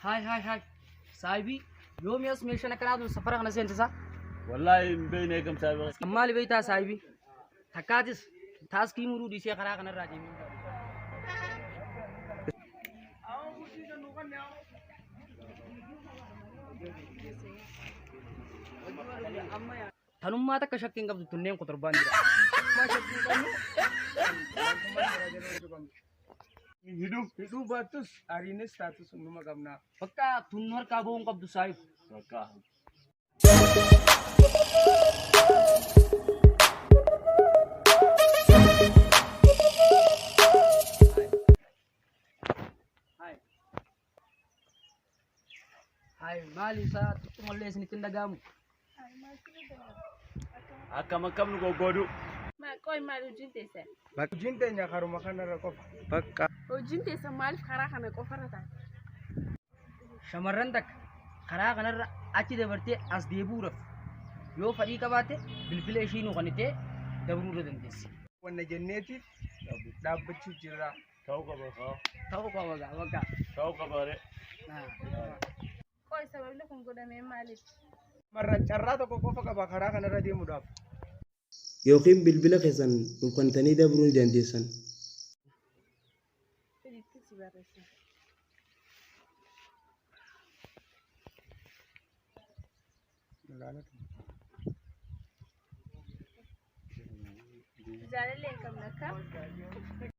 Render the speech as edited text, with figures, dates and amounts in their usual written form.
Haay haay haay. Saahibii yoomi as meeshaan akkanaa tun safara kana seentisa? Wallaahi hin beekne eegam saahiba. Maali beektaa saahibii? Takkaatis taaskii muruu dhiisee karaa kanarraa deemee. Tanummaa takka shakkii hin qabdu tunneen kotorbaan jira. Hidhuu. Hidhuu baattus ariinis taatus numa qabna. Bakka tunnu harkaa ba'uu hin qabdu saahib. Bakka. Hayi maali isaa xiqqummallee isinitti hin dhaga'amu. Akkam akkam nu goggoodu. Qoy maal hojiin teessan? Hojiin teenya karuma kanarra qofa. Bakka. Hojiin teessan maaliif karaa kana qofarra taate? Shamarran takka karaa kanarra achi dabartee as deebi'uudhaaf yoo fadhii qabaatte bilbila ishii nuu kennitee dabruu irra dandeessi. Wanna jenneetiif dhaabbachuu jirra. Ta'uu qaba kaa. Ta'uu qaba gaa bakka. Ta'uu qaba ree. Qoy sababni kun godhamee maaliif? Shamarran carraa tokko qofa qaba karaa kanarra deemuudhaaf. Yookiin bilbila keessan nuuf kennitanii dabruu ni dandeessan. Filitti si barreessa. Jaalallee hin qabne akka?